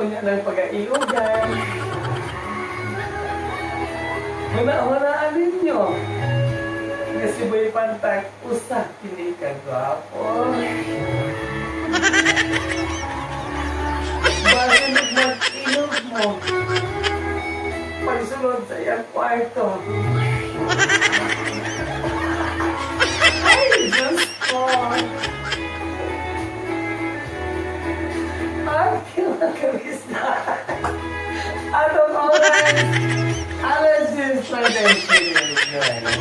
Unya ng pagailugan. Huna-hunaan ninyo nga si Boy Pantang usa kini ka gwapo. Basin mag-ilog mo pagsulod sa iyang kwarto. Ay, Diyos ko! Ang kinakabis na. Atong oras, alas 6:36.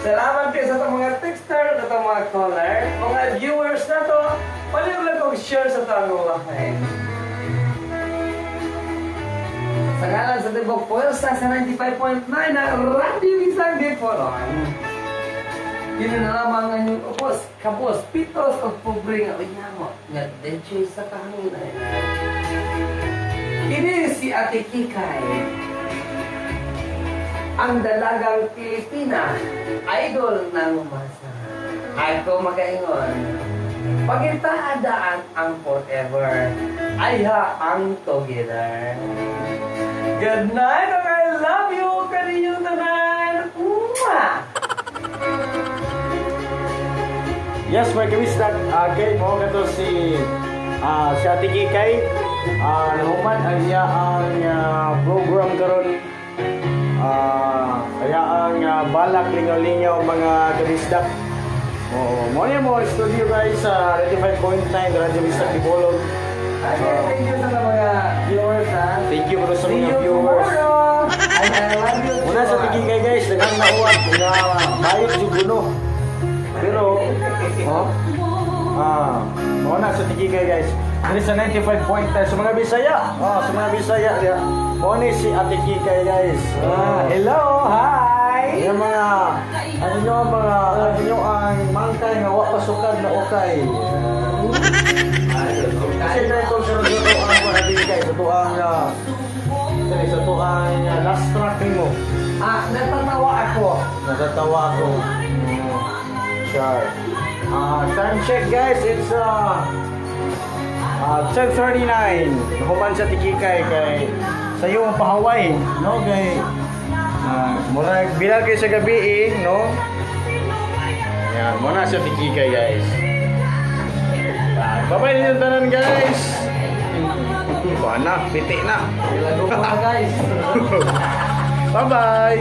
Salamat kayo sa itong mga texter, sa itong mga caller, mga viewers na to. Paliw lang kong share sa itong mga. Sa ngalan sa Tibok Puwersa sa 95.9 na Radyo Bisang Dipolon. Yun na lamang ang inyong upos, kapos, pitos, o pobre nga uyamo, nga deche sa kahanginan. Ini si Ate Kikay, ang dalagang Pilipina, idol ng masa. Ako makaingon, pagitaadaan ang forever, ayha ang together. Good night, and I love you, kaninyong tanan. Mwah! Yes, my kamisdak, kay mo kato si si Ate Kikay. Nahuman ang iya ang program karon. Kaya ang balak lingaw-lingaw, mga kamisdak. Oo, mo niya mo studio guys sa 95.9 Radyo Bisdak Dipolog. Okay, thank you sa mga viewers, ha. Thank you bro sa See mga you viewers. tomorrow. And I love you. Muna sa Ate Kikay guys, daghang nauwat nga bayot jud kuno. Pero, oh, mo na sa Ate Kikay guys. Diri sa 95.9 sa mga Bisaya. Oh, sa mga Bisaya diya. Mo ni si Ate Kikay guys. Ah, hello, hi. Yung mga ano nyo ang mga ano nyo ang mangkay nga wa pasukad na okay. Kasi dahil sa ito ang mga Kikay, sa ito ang sa ito ang last track nimo. Ah, natatawa ako. Natatawa ako. Sure. Time check guys, it's 10:39. Nahuman sa Tikikay kay sa iyo ang pahaway, no? Kay murag bilang kay sa gabi eh, no? Yan, mo na sa Tikikay guys. Bye-bye din tanan guys. Kuha na, piti na. Ilago ko na, guys. Bye-bye.